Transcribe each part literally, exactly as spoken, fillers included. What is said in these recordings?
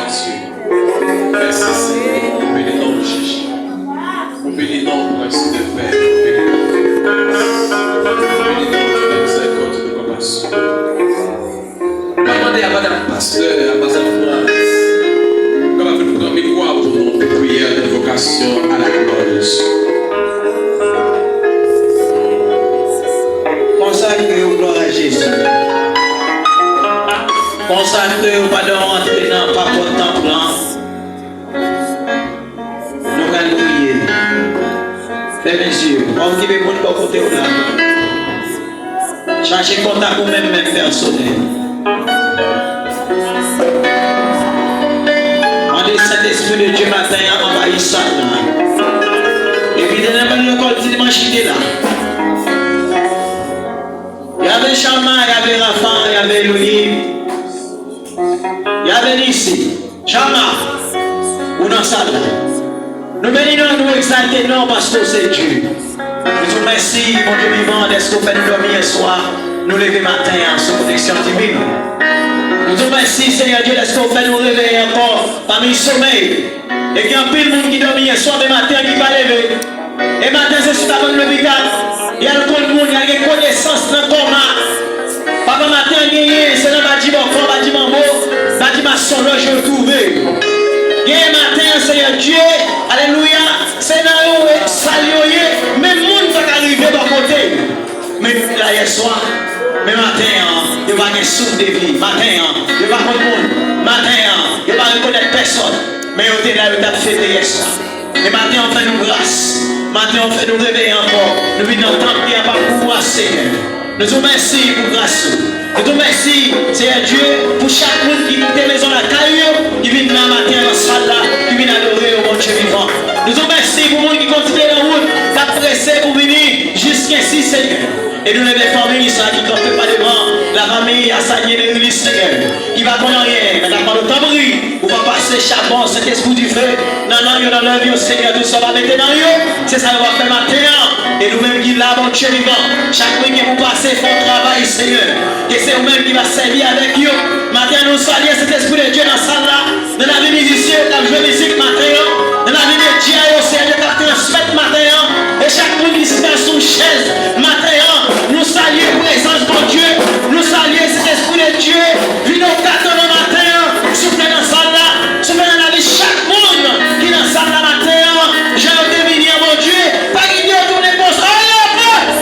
Mesye. Mèsi, Senyè. Nou beni non w, Jiji. Nou beni non w pou respè de pè. Nou beni non w pou respè de pè. Nou beni non w pou mizèrikòd e de konpasyon. Mwen mande a madanm pastè, a madanm Frans, kapab vin pran mikwo a pou nou pou priyè envokasyon a la glwa de Dye. Konsakre yo, glwa a Jezi. Konsakre yo pandan w antre nan papòt tanp lan. Nou pral priye. Fèmen zye w. Pa okipe moun bò kote w la. Chache kontak ou menm menm pèsonèl. Mande Sentespri de Dye maten an anvayi sal la. Epi demen nan lekòl dimanch ki te la. Yave Chama, Yave Rafa, Yave Elohim, Yave Nisi. Chama, ou nan sal la. Nou beni non, nou egzalte non, paske w se Dye. Nou di w mèsi, Bondye vivan, dèske w fè nou dòmi yèswa, nou leve maten an sou pwoteksyon diven ou. Nou di w mèsi, Senyè Dye, dèske w fè nou reveye ankò pami somèy. E gen anpil moun ki dòmi yèswa, men maten an ki pa leve. E maten se sou kabann lopital, y al konn moun, y al gen konesans nan kòma. Papa, maten an genyen, se nan badi bòkò, badi manbo, badi masonlòj yo twouve yo. Genyen maten an, Senyè Dye, alelouya, se nan yon sal yo ye, menm moun pa ka rive bò kote yo. Men depi la yèswa, men maten an, yo pa gen souf de vi. Maten an, yo pa konn moun. Maten an, yo pa rekonèt pèsòn. Men yo te la, yo t ap fete yèswa. E maten an, fè nou gras. Maten an, fè nou reveye ankò. Nou vin nan tanp ki anba pou ou a, Senyè. Nou di w mèsi pou gras ou. Nou di w mèsi, Senyè Dye, pou chak moun ki kite mezon lakay yo, ki vin la maten an nan sal la, ki vin adore yo, Bondye vivan. Nou di w mèsi pou moun ki kontinye nan wout, k ap prese pou vini jiskensi, Senyè. E nou leve fanmi sa ki kanpe pa devan, la famille Asanié Merilis, Senyè, ki pa konn anyen, men n ap mande w tanpri, ou pa pase chabon, Sentespri dife, nan lang yo, nan lèv yo, Senyè, tout sa w pa mete nan yo, se sa yo va fè maten an. E nou menm ki la, Bondye vivan, chak moun gen pou pase, fè yon travay, Senyè, ke se ou menm ki va sèvi avèk yo. Maten an, nou salye Sentespri de Dye nan sal la. Nan lavi mizisyen yo k ap jwe mizik maten an, nan lavi medya yo, Senyè Dye, k ap transmèt maten an, e chak moun ki chita sou chèz maten an, nou salye prezans Bondye, nou salye Sentespri de Dye, vin okatan nan maten an, soufle nan sal la, soufle nan lavi chak moun ki nan sal la maten an, jan yo te vini an, Bondye, pa kite yo tounen konsa,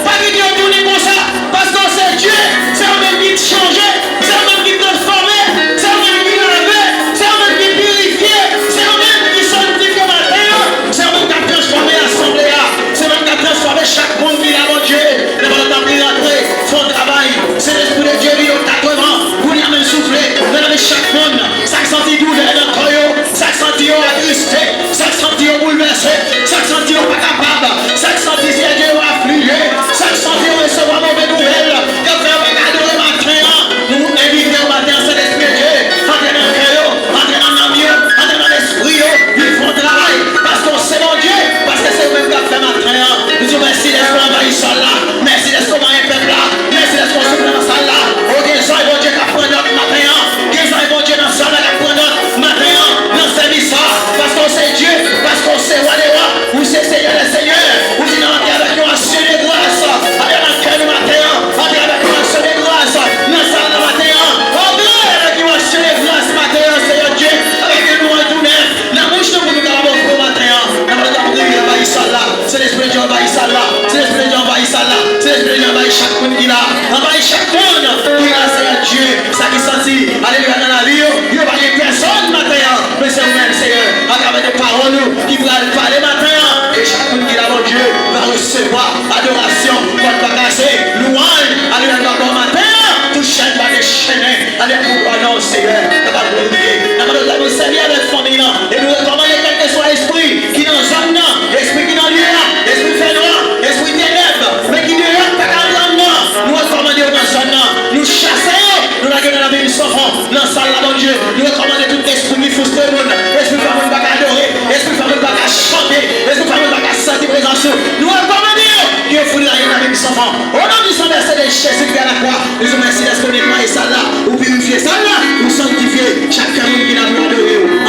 pa kite yo tounen konsa, paske w se Dye, se ou menm ki chanje, se ou menm ki transfòme, se ou menm ki lave, se ou menm ki pirifye, se ou menm ki sanntifye maten an, se ou menm k ap transfòme asanble a, se ou menm k ap transfòme chak moun ki la, Bondye. Nan mwen tanpri rantre, fè yon travay, Sentespri de Dye, vin yon katrevan, kounye a menm soufle nan lavi chak moun, sa k santi doulè nan kò yo, sa k santi yo atriste, sa k santi yo boulvèse, sa k santi yo pa kapab, sa k santi, Senyè Dye, yo aflije, sa k santi yo resevwa move nouvèl, k ap fè yo pa ka adore maten an. Nou envite w maten an, Sentespri de Dye, antre nan kè yo, antre nan nanm yo, antre nan lespri yo, vin fè yon travay, paske w se Bondye, paske se ou menm k ap fè maten an. Nou di w mèsi dèske w anvayi sal la, mèsi dèske w manyen pèp la, mèsi dèske w soufle nan sal la. O, gen zanj Bondye k ap pran nòt maten an, gen zanj Bondye nan sal la k ap pran nòt maten an, nan sèvis sa, paske w se Dye, paske w se Wa de wa, ou se Senyè dè senyè, ou di n antre avèk yon aksyon de gras, antre nan kè nou maten an, antre avèk yon aksyon de gras nan sal la maten an, antre avèk yon aksyon de gras maten an, Senyè Dye, avèk yon lwanj tou nèf nan bouch nou pou nou kapab ofri w maten an. Nan mwen tanpri, anvayi sal la, Sentespri de Dye anvayi sal la, Sentespri de Dye anvayi sal la, Sentespri de Dye anvayi chak moun ki la, anvayi chak moun ki la, Senyè Dye, sa ki santi, alelouya, nan lavi yo, yo pa gen pèsòn maten an, men se ou menm, Senyè, atravè de pawòl ou ki pral pale maten an, e chak moun ki la, Bondye, va resevwa adorasyon, kòd pa kase, lwanj, alelouya, nou va ba w maten an, tout chèn va dechennen, alelouya, pou glwa non, Senyè, nou va glorifye, nou va glorifye, nou sèvi avèk fanmi nan, e nou rekòmande kèlkeswa espri ki nan zòn nan, espri ki nan lye a, espri fènwa, espri tenèb, men ki deyò, ki pa ka antre anndan, nou rekòmande yo nan zòn nan, nou chase yo, nou lage yo nan labim san fon, nan sal la, Bondye, nou rekòmande tout espri ki fristre moun, espri fè moun pa ka adore, espri fè moun pa ka chante, espri fè moun pa ka santi prezans ou, nou rekòmande yo, ke yo fout lage yo nan labim san fon. O non di san vèse de Jezikri a la kwa, nou di w mèsi dèske w netwaye sal la, ou pirifye sal la, ou sanktifye chak kè moun ki la pou adore w.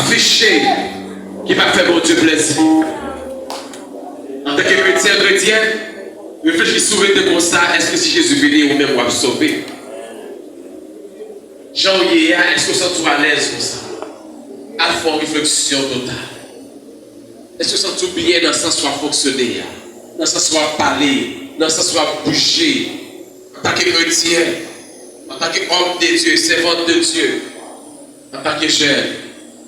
Peche ki pa fè Bondye plezi. Antanke kretyen, kretyen, reflechi sou rete konsa, èske si Jezi vini, ou menm w ap sove? Jan w ye a, èske w santi w alèz konsa? Al fè yon refleksyon total. Èske w santi w byen nan sans w ap fonksyone a, nan sans w ap pale, nan sans w ap bouje? Antanke kretyen, antanke òm de Dye, sèvant de Dye, antanke jèn,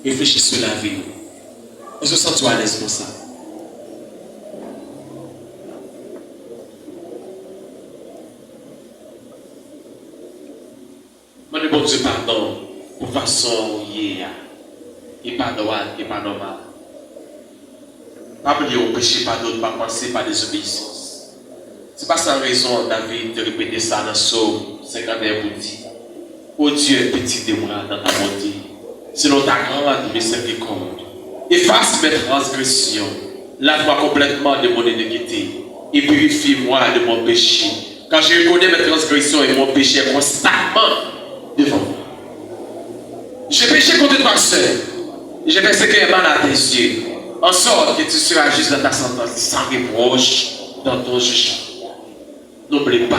reflechi sou lavi w. Èske w santi w alèz konsa? Mande Bondye padon pou fason ou ye a. E pa dwat, e pa nòmal. Pa bliye ou peche pa dot, pa panse, pa dezobeyisans. Se pa san rezon David te repete sa nan Sòm senkant e en pou di, Ô Dieu, ai pitié de moi dans ta bonté, selon ta grande miséricorde. Efface mes transgressions, lave-moi complètement de mon iniquité, et purifie-moi de mon péché, car je reconnais mes transgressions et mon péché est constamment devant moi. J'ai péché contre toi seul, j'ai fait ce qui est mal à tes yeux, en sorte que tu seras juste dans ta sentence, sans reproche dans ton jugement. N'oublie pas,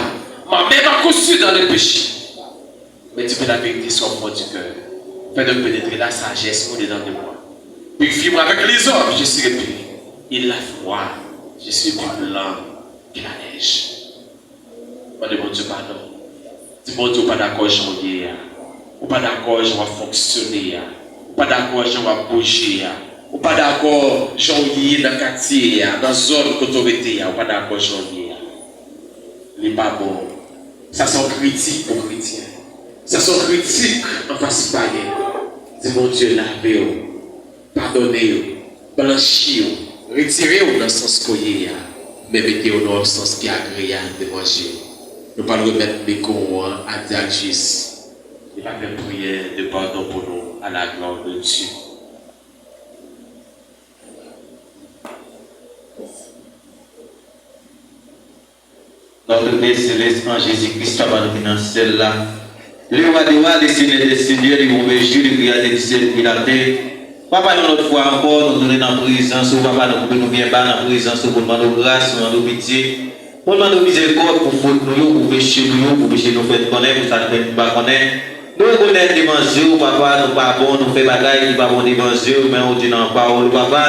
ma main m'a conçu dans le péché, mais tu fais la vérité, sois au fond du cœur. Fais donc pénétrer la sagesse au-dedans de moi. Purifie-moi avec l'hysope, je serai pur. Et lave-moi, je suis plus blanc que la neige. Mande Bondye padon. Di Bondye ou pa dakò jan w ye a. Ou pa dakò jan w ap fonksyone a. Ou pa dakò jan w ap bouje a. Ou pa dakò jan w ye nan katye a, nan zòn kote w rete a. Ou pa dakò jan w ye a. Li pa bon. Sa se yon kritik pou kretyen. Sa se yon kritik anfas payen. Di Bondye lave w. Padone yo, blanchi yo, retire yo nan sans ke w ye a, men mete yo nan yon sans ki agreyab devan je w. Nou pral remèt mikwo an a Dyak Jis. Li va fè priyè de padon pou nou, à la gloire de Dieu. Notre Père céleste, en Jésus-Christ, Papa nou ki nan syèl la. Le roi des rois, le seigneur des seigneurs, le bon berger, le créateur du ciel et de la terre. Papa, yon lòt fwa ankò, nou tounen nan prezans ou, papa, nou koupe nou byen ba nan prezans ou pou n mande w gras, pou n mande w pitye, pou n mande w mizerikòd pou fot nou yo, pou peche nou yo, pou peche nou fèt konnen, pou sa n fèt nou pa konnen. Nou rekonèt devan je w, papa, nou pa bon, nou fè bagay ki pa bon devan je w, men ou di nan pawòl ou, papa,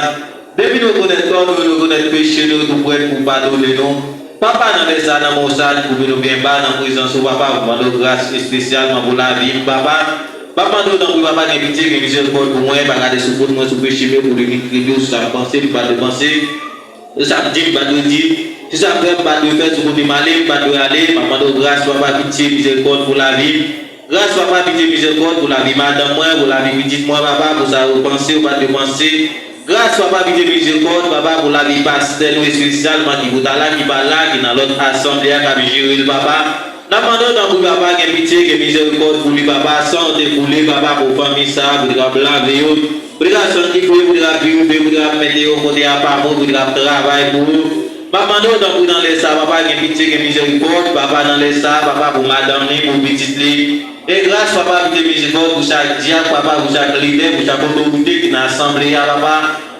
depi nou rekonèt tò nou, nou rekonèt peche nou, nou prèt pou padone nou. Papa, nan lè sa, nan moman sa, nou koupe nou byen ba nan prezans ou, papa, pou mande w gras espesyalman pou lavi m, papa. M ap mande w tanpri, papa, gen pitye, gen mizerikòd pou mwen, pa gade sou fot mwen, sou peche m yo, pou linik kredi w, sou sa m panse, m pa dwe panse, sou sa m di, m pa dwe di, sou sa m fè, m pa dwe fè, sou kote m ale, m pa dwe ale. M ap mande w gras, papa, pitye, mizerikòd pou lavi m. Gras, papa, pitye, mizerikòd pou lavi madanm mwen, pou lavi pitit mwen, papa, pou sa yo panse, yo pa dwe panse. Gras, papa, pitye, mizerikòd, papa, pou lavi pastè nou espesyalman ki pou ta la, ki pa la, ki nan lòt asanble a, k ap jere l, papa. N ap mande w tanpri, papa, gen pitye, gen mizerikòd pou li, papa, san w te koule, papa, pou fanmi sa a, pou te kab lave yo, pou te kab sanntifye yo, pou te kab pirifiye yo, pou te kab mete yo kote a pa bon, pou te kab travay pou ou. M ap mande w tanpri nan lè sa a, papa, gen pitye, gen mizerikòd, papa, nan lè sa a, papa, pou madanm li, pou pitit li. E gras, papa, pitye, mizerikòd, pou chak dyak, papa, pou chak lidè, pou chak otorite ki nan asanble a, papa.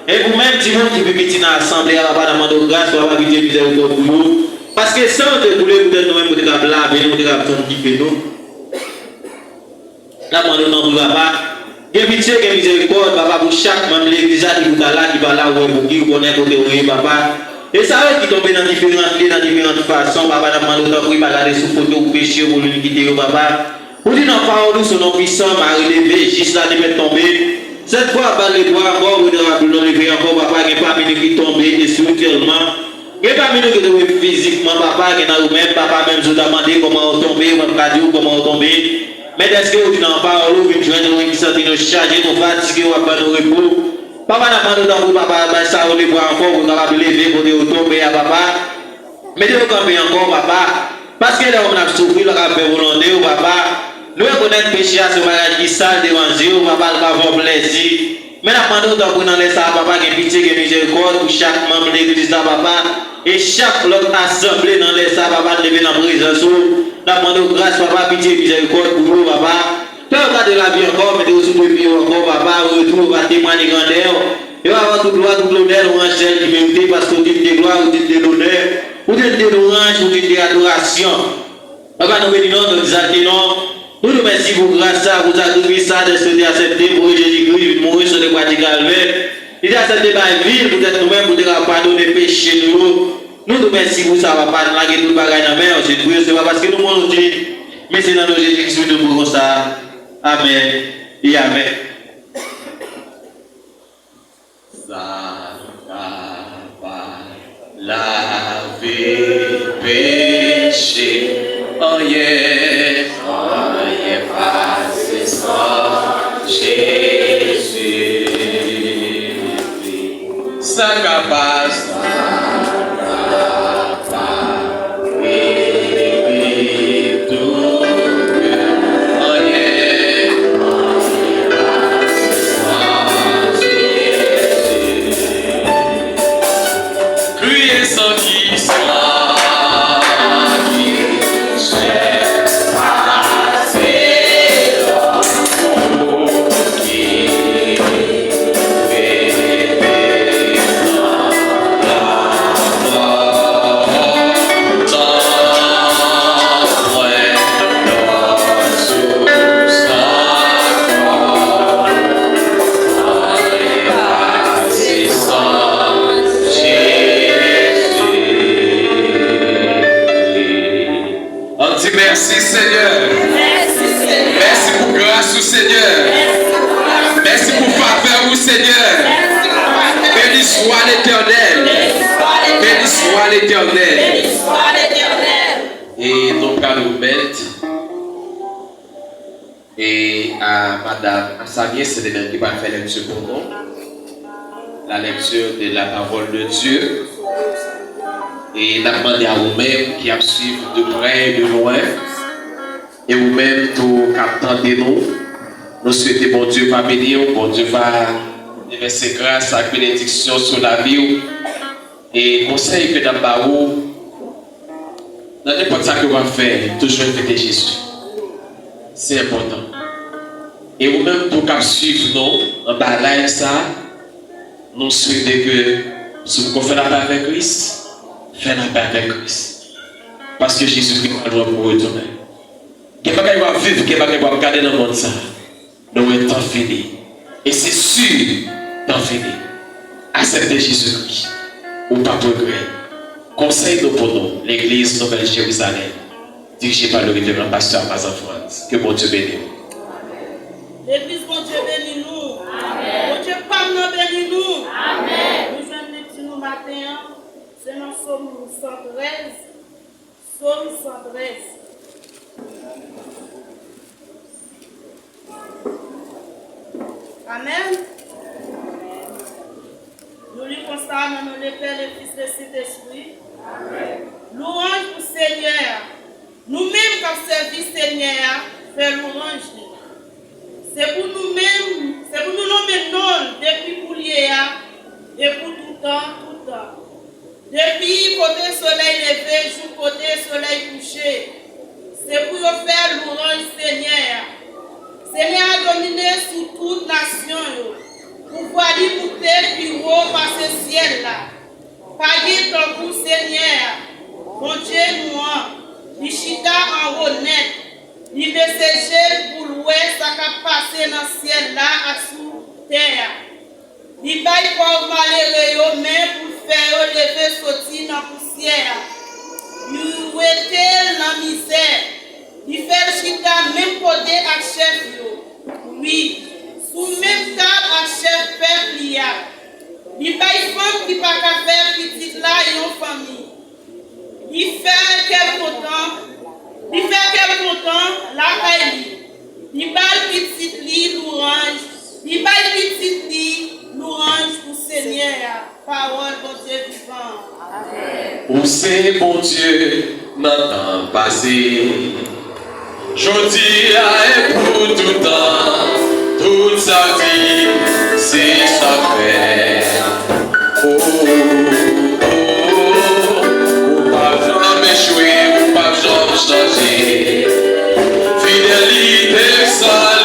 E pou menm timoun ki pi piti nan asanble a, papa, n ap mande w gras, papa, pitye, mizerikòd pou yo. Paske san w te koule poutèt nou menm, pou te kab lave nou, pou te kab sanntifye nou. N ap mande w tanpri, papa. Gen pitye, gen mizerikòd, papa, pou chak manm legliz la, ki pou ta la, ki pa la, ou wè pou ki, ou konnen kote yo ye, papa. E sa yo ki tonbe nan diferan lye, nan diferan fason, papa, n ap mande w tanpri, pa gade sou fot yo, pou peche yo, pou linikite yo, papa. Ou di nan pawòl ou, se non pwisan, mare leve, jis la te mèt tonbe. Sèt fwa, bat lebwa ankò, pou nou leve ankò, papa, gen pami nou ki tonbe espirityèlman. Gen pami nou ki tonbe fizikman, papa, gen nan yo menm, papa, menm si w ta mande kòman yo tonbe, yo p ap ka di w kòman yo tonbe. Men dèske ou vin nan pawòl ou, vin jwenn nou ki santi nou chaje, nou fatige, w ap ban nou repo. Papa, n ap mande w tanpri, papa, bay sa yo lebwa ankò, pou yo kapab leve kote yo tonbe a, papa. Mete yo kanpe ankò, papa. Paske lè yon moun ap soufri, l pa ka fè volonte w, papa. Nou rekonèt peche a se yon bagay ki sal devan zye w, papa, l pa fè w plèzi. Men n ap mande w tanpri nan lè sa a, papa, gen pitye, gen mizerikòd pou chak manm legliz la, papa, e chak lòt asanble nan lè sa a, papa, n leve nan prezans ou. N ap mande w gras, papa, pitye, mizerikòd pou nou, papa. Fè yo gade lavi ankò, mete yo sou de pye yo ankò, papa, yo retou, yo va temwanye grandè w. Yo va ba w tout glwa, tout lonè, louwanj sèl ki merite, paske w digne de glwa, w digne de lonè, w digne de louwanj, w digne de adorasyon. Papa, nou beni non, nou egzalte non. Nou di w mèsi pou gras sa, pou sakrifis sa, dèske w te aksepte mouri Jezi Kris, vin mouri sou de kwa di Kalvè. Li te aksepte bay vi l poutèt nou menm, pou te ka padone peche nou yo. Nou di w mèsi pou sa, papa, n lage tout bagay nan men w, se pou yo, se pa paske nou bon nou di, men se nan non Jezi Kris nou priye konsa. Amèn e amèn. Sa ka pa lave peche, anyen, anyen pase san Jezi. Sa ka pa, sa ka pa. Kriye san ki, san ki, Ann di mèsi, Senyè. Mèsi pou gras ou, Senyè. Mèsi pou favè ou, Senyè. Beni swa Letènèl. Beni swa Letènèl. E nou pral remèt e a Madam Assamie, se li menm ki pral fè lèkti pou nou. La lecture de la parole de Dieu. E n ap mande a ou menm ki ap swiv de prè e de lwen, e ou menm tou k ap tande nou, nou swete Bondye va beni w, Bondye va devèse gras ak benediksyon sou lavi w. E konsèy ke n ap ba ou, nan nenpòt sa ke w ap fè, toujou envite Jezi. Se enpòtan. E ou menm tou k ap swiv nou anba live sa, nou swete ke si w poko fè lapè avèk Kris, fè lapè avèk Kris. Paske Jezi Kris pral lwen pou retounen. Gen bagay w ap viv, gen bagay w ap gade nan mond sa. Nou wè tan fini. E se si tan fini. Aksepte Jezi Kris. Ou p ap regrèt. Konsèy nou pou nou, Legliz Nouvèl Jerizalèm, dirije pa le reveran pastè Amazan Frantz. Ke Bondye beni w. Legliz, Bondye beni nou. Bondye pa m nan beni nou. Nou jwenn lekti nou maten an, se nan Sòm san trèz. Sòm san trèz. Amèn. Nou li konsa nan non Lepè, Lefis, Lesentespri. Lwanj pou Senyè a. Nou menm k ap sèvi Senyè a, fè lwanj li. Se pou nou menm, se pou nou nonmen non l depi koulye a e pou toutan, toutan. Depi kote solèy leve jouk kote solèy kouche, se pou yo fè lwanj Senyè a. Senyè a domine sou tout nasyon yo. Pouvwa li moute pi wo pase syèl la. Pa gen tankou Senyè a, Bondye nou an. Li chita anwo nèt. Li bese je l pou l wè sa k ap pase nan syèl la ak sou tè a. Li bay pòv malere yo men pou l fè yo leve soti nan pousyè a. Li wete l nan mizè. Li fè l chita menm kote ak chèf yo. Wi, sou menm tab ak chèf pèp li a. Li bay fanm ki pa ka fè pitit la yon fanmi. Li fè kè l kontan, li fè kè l kontan lakay li. Li bay pitit li lwanj, li bay pitit li lwanj pou Senyè a. Pawòl Bondye vivan an. Ou se Bondye nan tan pase. Jodi a e pou tout tan, tout sa w di, se sa w fè. O, o, o, ou p ap janm echwe, ou p ap janm chanje. Fidelite w sa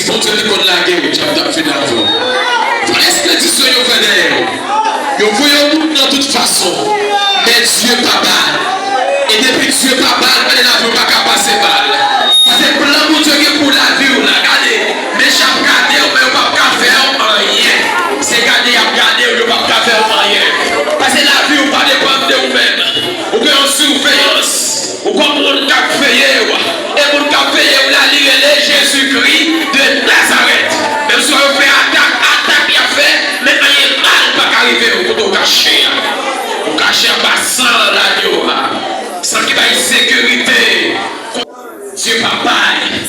Bondye li konn lage w, dyab t ap fini avè w. Fò ekspedisyon yo fè dèyè w. Yo voye w bout nan tout fason. Men Dye pa ba. E depi Dye pa ba l, gade lavi w pa ka pase ba l. Paske plan Bondye gen pou lavi w la, gade, mechan ap gade w, men yo p ap ka fè w anyen. Se gade y ap gade w, yo p ap ka fè w anyen. Paske lavi w pa depann de ou menm. Ou gen yon siveyans. Ou gon moun k ap veye w. E moun k ap veye w la, li rele Jezikri de Nazarèt. Menm si yo fè atak, atak y ap fè, men anyen mal pa ka rive w kote w kache a. Ou kache anba san lagno a. San ki bay sekirite. Dye pa bay.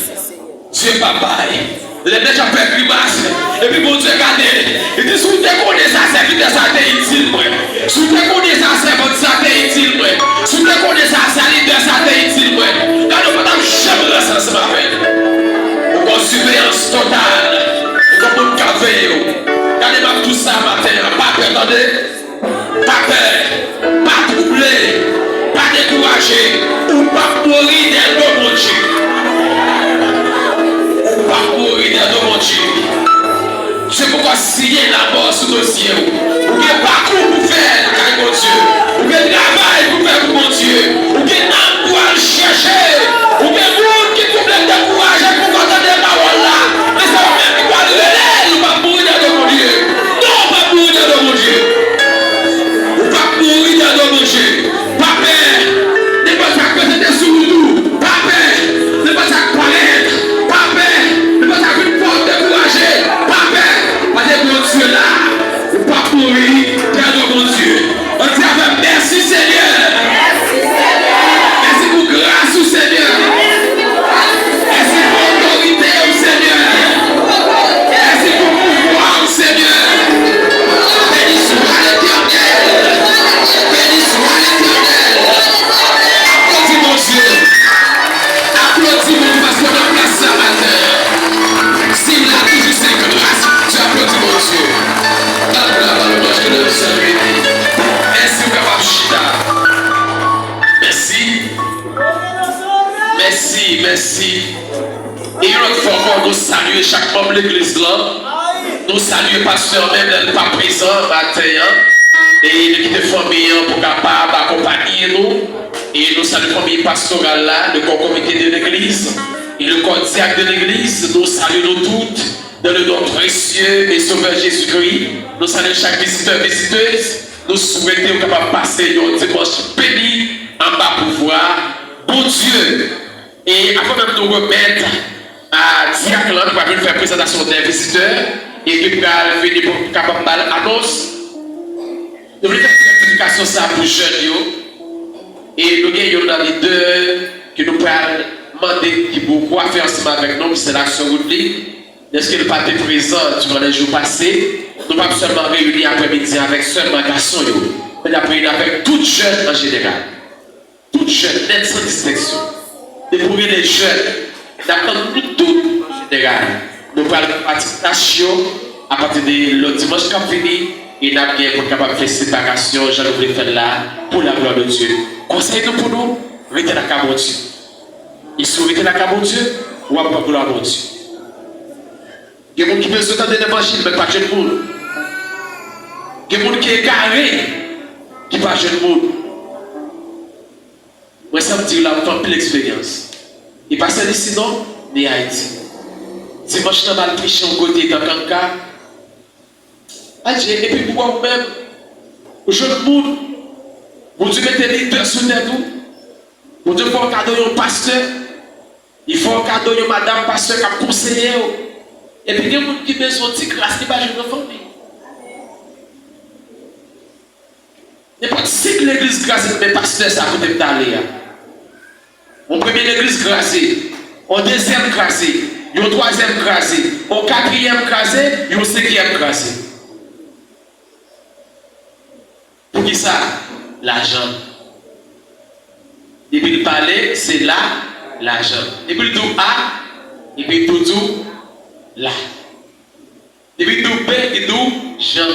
Dye pa bay. Lè nèg ap fè grimas, epi Bondye gade, li di, "Si w te konnen sa, sèvitè sa te itil mwen. Si w te konnen sa, sèvant sa te itil mwen. Si w te konnen sa, sa lidè sa te itil mwen." Gade, w pa t ap janm ranse ansanm avè l. Ou gon siveyans total. Ou gon moun k ap veye w. Gade, m ap di w sa maten an, pa pè, tande. Pa pè, pa twouble, pa dekouraje, ou p ap mouri dèyè do Bondye. Ou p ap mouri dèyè do Bondye. Se poukwa siyen lamò sou dosye w. Ou gen pakou pou fè lakay Bondye. Ou gen travay pou fè pou Bondye. Ou gen nanm pou al chèche. Ou gen moun ki twouble, dekouraje poukwa tande pawòl la. Men se ou menm ki pral rele l, ou p ap mouri dèyè do Bondye. Non, ou p ap mouri dèyè do Bondye. Ou p ap mouri dèyè do Bondye. Pa pè. Nenpòt sa k prezante sou wout ou. Pa pè. Nenpòt sa k parèt. Pa pè. Nenpòt sa k vin fè w dekouraje. Pa pè. Paske Bondye la. Ou p ap mouri dèyè do Bondye. Ann di avè m, mèsi, Senyè. Mèsi pou gras ou, Senyè. Mèsi pou otorite w, Senyè. Mèsi pou pouvwa w, Senyè. Beni swa Letènèl. Beni swa Letènèl. Aplodi Bondye. Aplodi Bondye paske w nan plas sa maten an. Si w la toujou se gras, Bondye, aplodi Bondye. Tann la, ban lwanj ke le Senyè beni. Mèsi, ou kapab chita. Mèsi. Mèsi, mèsi. E yon lòt fwa ankò, nou salye chak manm legliz lan. Nou salye pastè an menm lè l pa prezan maten an. E li kite fanmi an pou kapab akonpaye nou. E nou salye fanmi pastoral la, le corps comité de l'église, et le corps diacre de l'église. Nou salye nou tout dans le nom précieux et sauveur Jésus-Christ. Nou salye chak vizitè, vizitez. Nou swete w kapab pase yon dimanch beni anba pouvwa Bondye. E avan menm nou remèt a dyak lan, nou pral vin fè prezantasyon dè vizitè, e ki pral vini pou kapab ba l anons. Nou vle fè gratifikasyon sa pou jèn yo. E nou gen youn nan lidè ke nou pral mande ki pou kwafe ansanm avèk nou, misye Laksyon Woodly. Dèske l pa te prezan diran lè jou pase, nou p ap sèlman reyini aprèmidi avèk sèlman gason yo, men n ap reyini avèk tout jèn an jeneral. Tout jèn, nèt, san distenksyon. Depi w rele jèn, n ap tann nou tout an jeneral. Nou pral fè pati tach yo apati de lòt dimanch k ap vini, e n ap gen pou n kapab fè separasyon jan nou vle fè l la, pou la glwa de Dye. Konsèy nou pou nou, rete lakay Bondye. E si w rete lakay Bondye, w ap wè glwa Bondye. Gen moun ki bezwen tande levanjil, men pa jwenn moun. Gen moun ki egare, ki pa jwenn moun. Mwen, sa m di w la, m fè anpil eksperyans. E pa sèl isi non, ni Ayiti. Dimanch lan, m al preche yon kote nan Kanka. Adje, epi pou wè ou menm, ou jwenn moun, Bondye mete lidè sou tèt ou, Bondye fè w kado yon pastè, li fè w kado yon madanm pastè k ap konseye w. Epi gen moun ki bezwen yon ti gras li pa jwenn nan fanmi. Nenpòt senk legliz kraze nan men pastè sa kote m t ale a. Yon premye legliz kraze, yon dezyèm kraze, yon twazyèm kraze, yon katriyèm kraze, yon senkyèm kraze. Poukisa? Lajan. Depi l pale, se la, lajan. Depi l di w A, epi l tou di w la. Depi l di w B, li di w jan.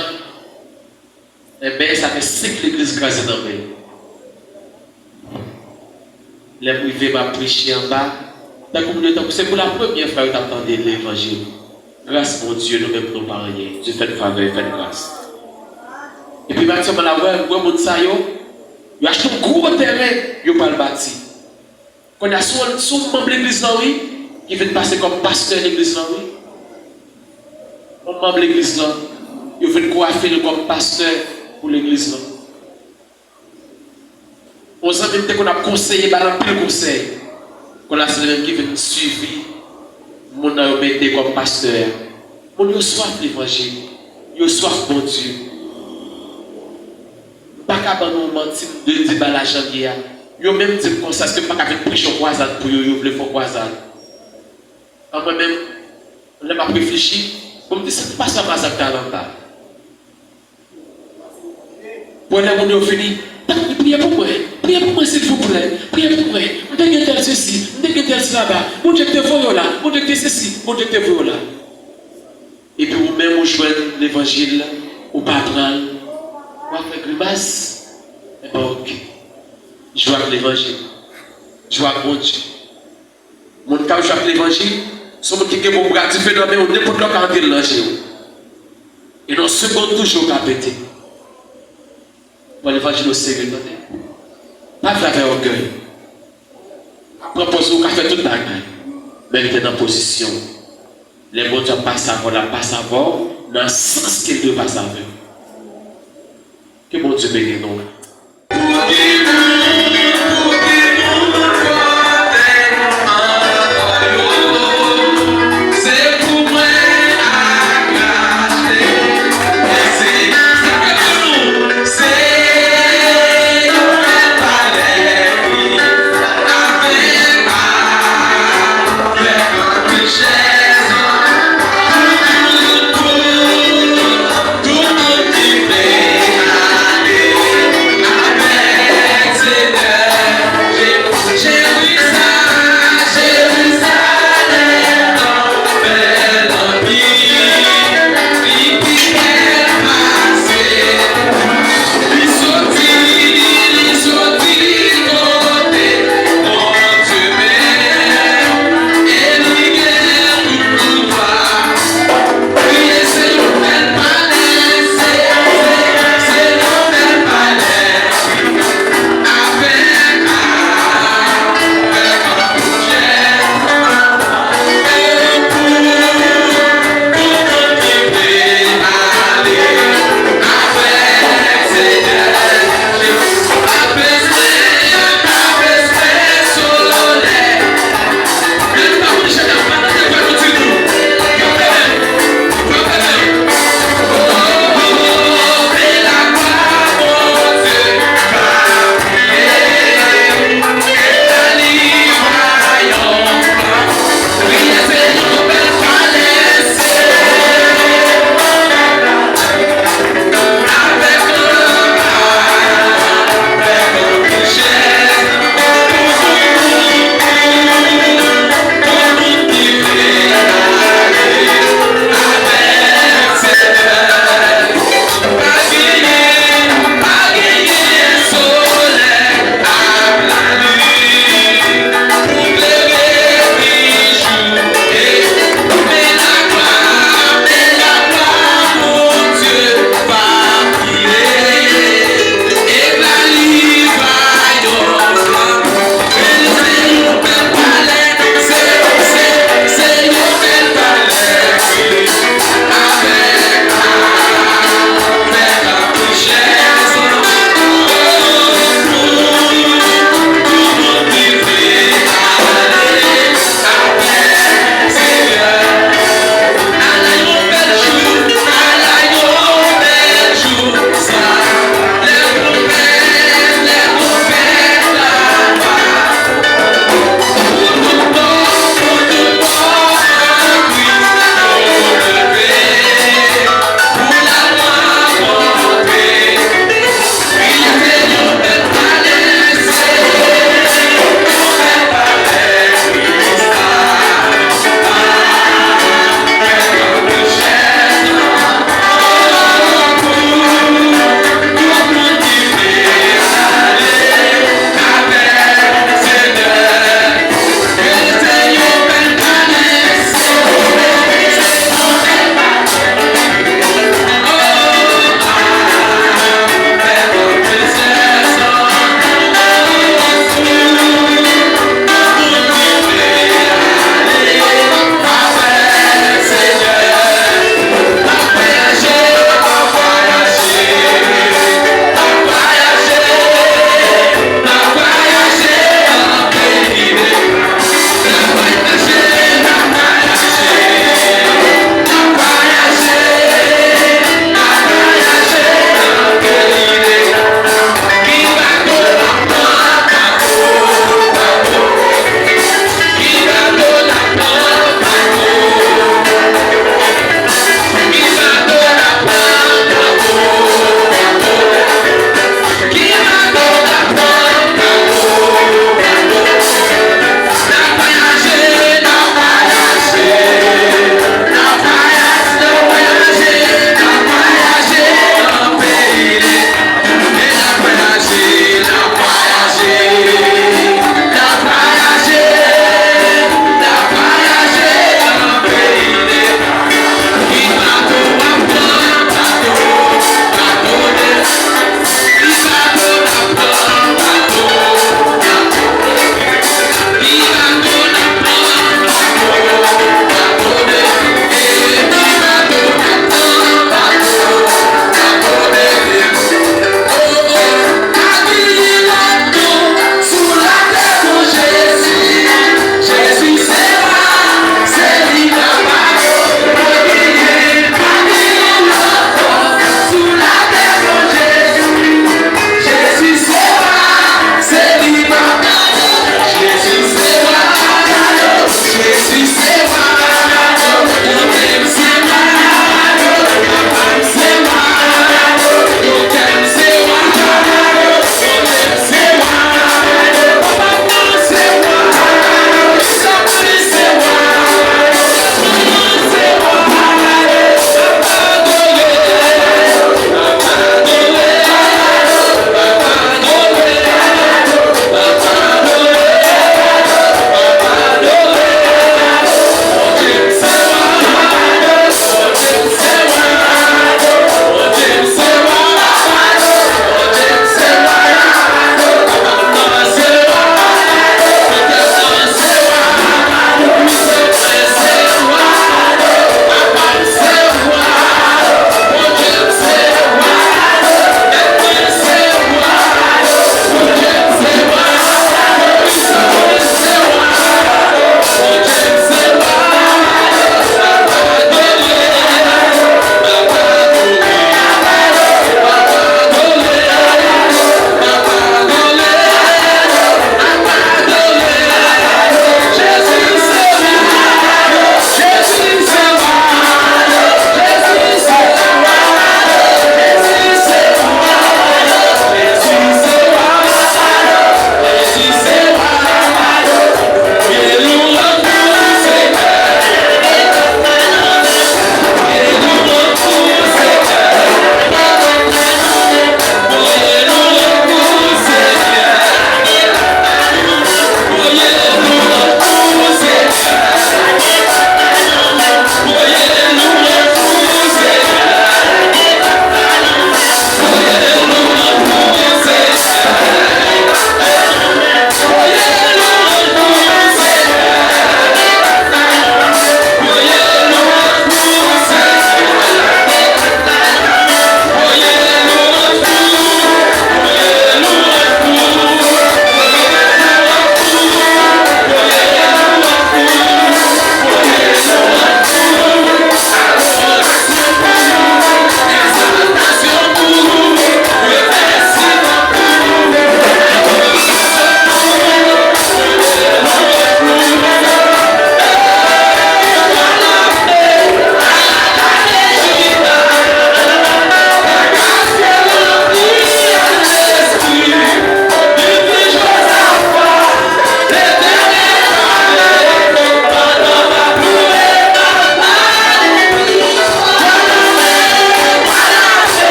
Enben, sa fè senk legliz kraze nan men. Lè m rive, m ap preche anba, Tankou moun yo, tankou se pou la premyè fwa yo t ap tande levanjil. Gras Bondye, nou menm nou pa anyen. Dye fè n favè, fè n gras. Epi matyèman la, wè, wè moun sa yo, yo achte yon gwo tèren, yo pral bati. Kounye a, se yon, se yon manm legliz lan, wi, ki vin pase kòm pastè legliz lan, wi. Yon manm legliz lan, yo vin kwafe l kòm pastè pou legliz lan. Yon zanmi m te konn ap konseye, ba l anpil konsèy. Kounye a, se li menm ki vin swivi moun nan yo mete kòm pastè a. Moun yo swaf levanjil, yo swaf Bondye. M pa ka ban nou manti, m de di ba lajan li a. Yo menm di m konsa, èske m pa ka vin preche yon kwazad pou yo, yo vle fè yon kwazad. An mwen menm, lè m ap reflechi, bon, m di, se pa sa m a zak talan pa. Pou lè moun yo vini, tanpri, priye pou mwen, priye pou mwen, silvouplè, priye pou mwen. M te gen tèl sesi, m te gen tèl sila ba, Bondye ki te voye w la, Bondye ki te sesi, Bondye ki te voye w la. Epi ou menm ou jwenn levanjil, ou pa pran l, w ap fè grimas. Enben, oke. Jwe ak levanjil. Jwe ak Bondye. Moun k ap jwe ak levanjil, se yon moun ki gen bon bra dife nan men w, nenpòt lè w ka antre l nan je w. E nan segonn toujou w ka pete. Pran levanjil oserye, tande. Pa viv avèk ògèy. Pran pòz ou ka fè tout bagay. Men rete nan pozisyon w. Lè Bondye ap pase avè w, l ap pase avè w nan sans ke l dwe pase avè w. Ke Bondye beni nou.